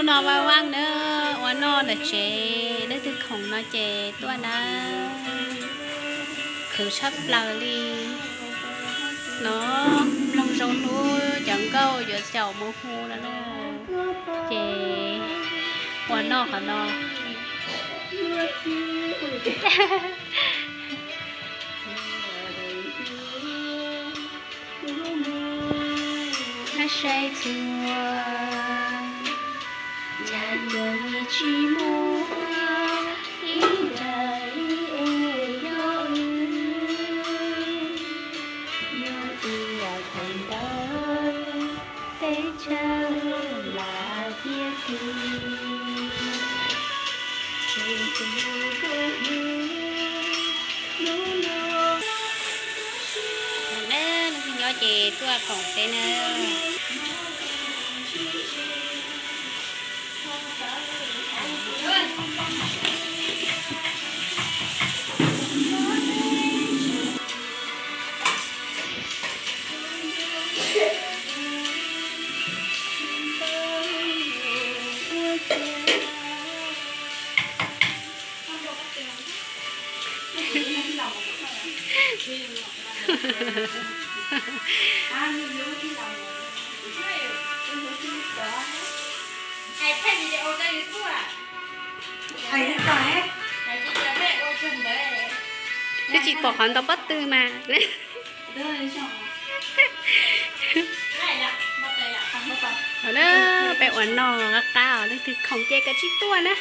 No vaj vaj na, ua noj ntawm tsev, leej twg khoom no ces tuaj na. Khwv tshaj plaws li no. Mloog zoo hnub cov nkauj yuav caum mus hu no na, ces ua noj qhov no. Hab saib txhua cas yog tsis muaj ib daim es nyob wb, nyob wb thaum ntawd teb chaws lam tiav kwm. Nyob ces tuaj koom peb na. Twb tsis pom qhov ntau pob tw mas. Peb ua noj qab qab os, leej twg khoom ces kav tsij tuaj na.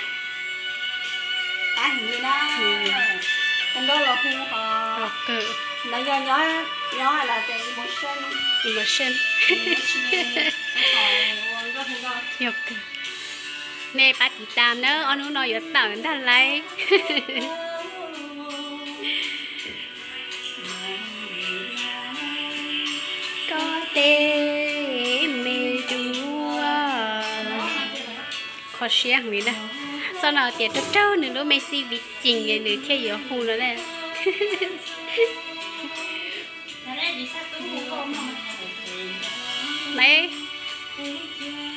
Yog kawg. Nej pab tiv tam na, ob hnub no yuav tawm ntag lauj. Koj tej me duab. Kho siab heev li na. Txoj no tias raug raug nws lub me xij viv cees nws thiaj yuav hu no na.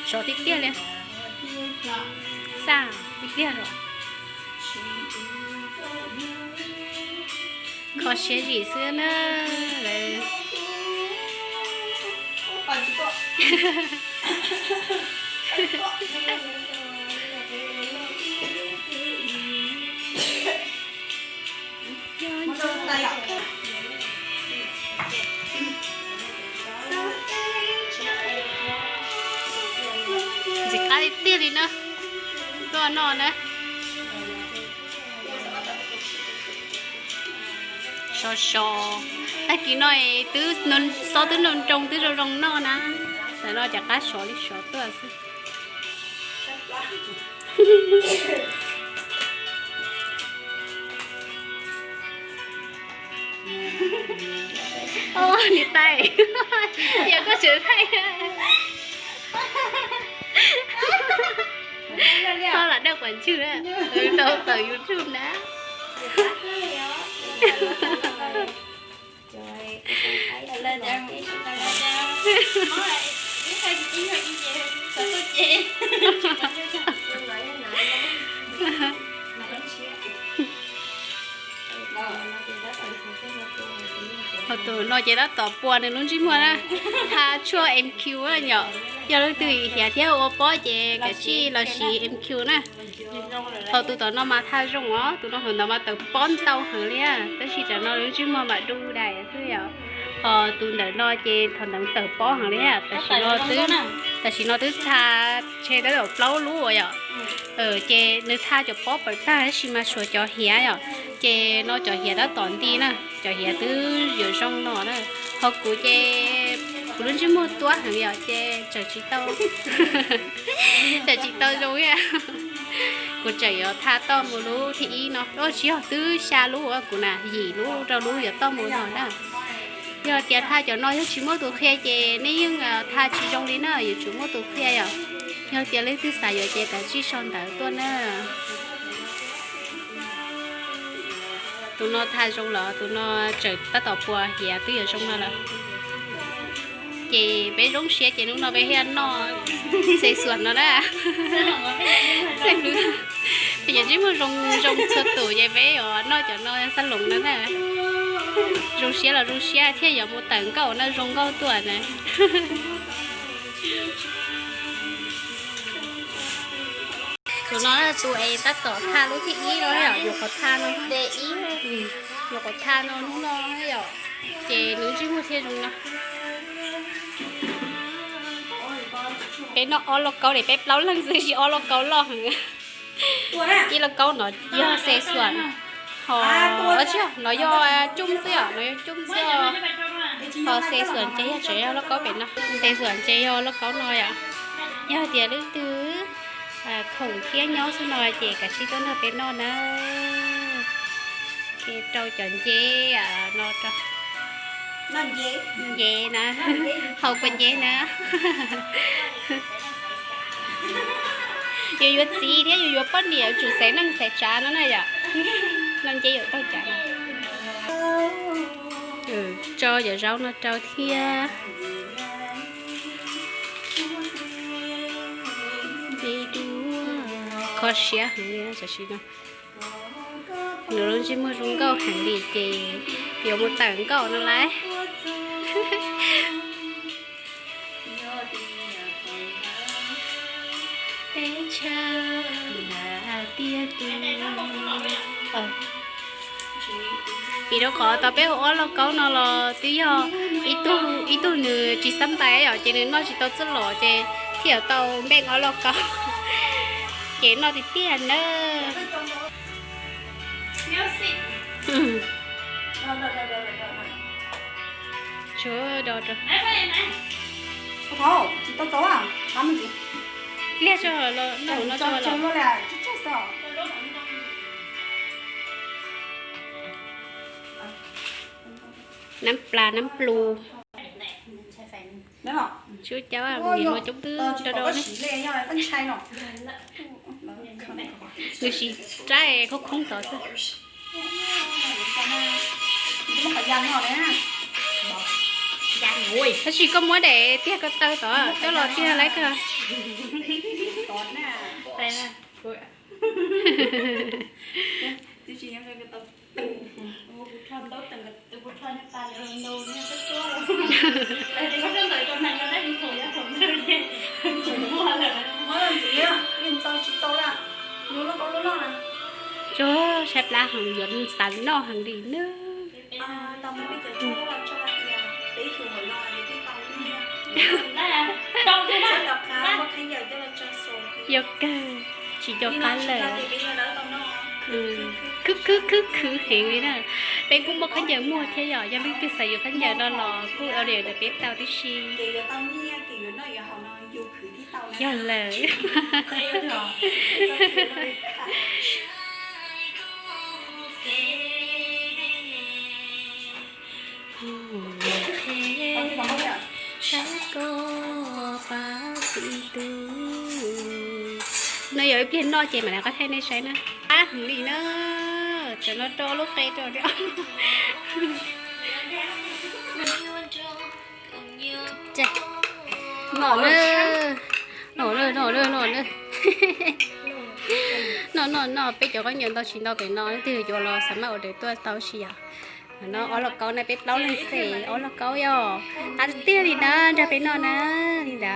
Sov tiag tiag li. Xaj tiag tiag los. Kho siab zim xwb na. Ntxim qab tiag li na. Tuaj noj na. Sov sov. Tag kis no twb, xob twb nroo nroo twb zoo zoo noj na. Tam no rov qab sov li sov tuaj xwb. Niam tais, yog koj tseem thaij, txhob lam dawj quas ntswg na, tau tawm YouTube na. Ho tus no ces tab tom pua nws lub ntsej muag na, tha tshuaj M Q na yom. Yog leej twg hiav thiab ua pob ces kav tsij los siv M Q na. Ho tus tom no mas tha zoo os, tus no thaum ntawd mas tawm pob ntau heev li, tab sis tam no lub ntsej muag mam du dais xwb yom. Ho tus ntawm no ces thaum ntawd tawm pob heev li, tam sim no twb, tam sim no twb tha tshe tab tom plaub lub uas yom. Ces nws tha cov pob pawg tag tab sis mas tshuav cov hiav yom, ces no cov hiav tab tom nti na, cov hiav twb yuav zoo no na. Ho kuv ces kuv lub ntsej muag tuab heev yom, ces tseem tsis tau, tseem tsis tau zoo li. Kuv tseem yuav tha toj mus lub thib ib no, tsis yog, twb xya lub uas kuv na, yim lub rau lub yuav toj mus no na. Yog tias tha cov no yog tsis muaj tus qhia ces nej yeej tha tsis zoo li na, yuav tsum muaj tus qhia yom. Yog tias leej twg xav yuav ces kav tsij sau ntawv tuaj na. Tus no tha zoo los, tus no tseem tab tom pua hiav twb yuav zoo no lawm. Ces peb zoo siab ces hnub no peb thiaj noj xej xuas no na. Peb cov ntsej muag zoo zoo txhua tus ces peb yuav noj cov no xab loos no na. Zoo siab los zoo siab thiaj yuav mus tawm nkauj na, zoo nkauj tuaj na. Tus no tus es tab tom thaj lub thib ib no yom, nyuam qhuav thaj no, nyuam qhuav thaj no hnub no yom, ces nws ntsej muag thiaj zoo no. Peb noj ob lauj kaub, peb plaub leeg xwb, tsis ob lauj kaub loj heev. Ib lauj kaub no yog xej xuas, ho tsis yog, no yog coob xwb yom, no yog coob xwb. Ho xej xuas ces yog tseem yog lauj kaub pem no, xej xuas ces yog lauj kaub no yom. Yog tias leej twg khoom thiab nyob xwb no ces kav tsij tuaj nrog peb noj na. Rau cov nceb no, nceb na, haus kua nceb na. Yus yuav txiv thiab yus yuav poj niam tsum xaiv neej xaiv tsav no na yom. Noj nceb yuav taug cav no. Tso cov zaub no rau thiab. Kho siab heev li tam sim no. Nws lub ntsej muag zoo nkauj heev li ces yuav mus tawm nkauj no lauj. Vim rau qhov tau peb ua ob lauj kaub no los twb yog ib tug nws tsis xab ntais yom, ces nws noj tsis tau txuj lom ces thiaj yuav tau npeej ob lauj kaub. Ces noj tiag tiag nawb. Tsuav do rau. Liaj tso, noj no tso los. Nab plas nab plus. Tsuav cov niam hluas coob twb do do ne. Nws siv rab khoob khoob tod xwb. Tab sis koj muab daim tiag ko taw tod coj los tiag lawm kawg. Tsuav saib plab heev, yuav xav noj heev li nawb. Yog kawg, tsis nco qab lawm. Khwv khwv khwv khwv heev li na. Peb kuj muaj khaub ncaws muag thiab yom, yog leej twg xav yuav khaub ncaws no los kuj order ntawm peb tau tib si. Yog lawm. No yog ib pliag noj ces mam li qab thaij nej saib na. Qab heev li na. Cov no rau lub qe rau. Nom, nom, nom, nom. Nom, nom, nom, peb cov khaub ncaws ntau tsis ntau pem no, leej twg yuav los xav maj order tuaj tau tsis yom. No ob lauj kaub na, peb plaub leeg xwb, ob lauj kaub yog qab tiag li na, nrog peb noj na, li ntawd.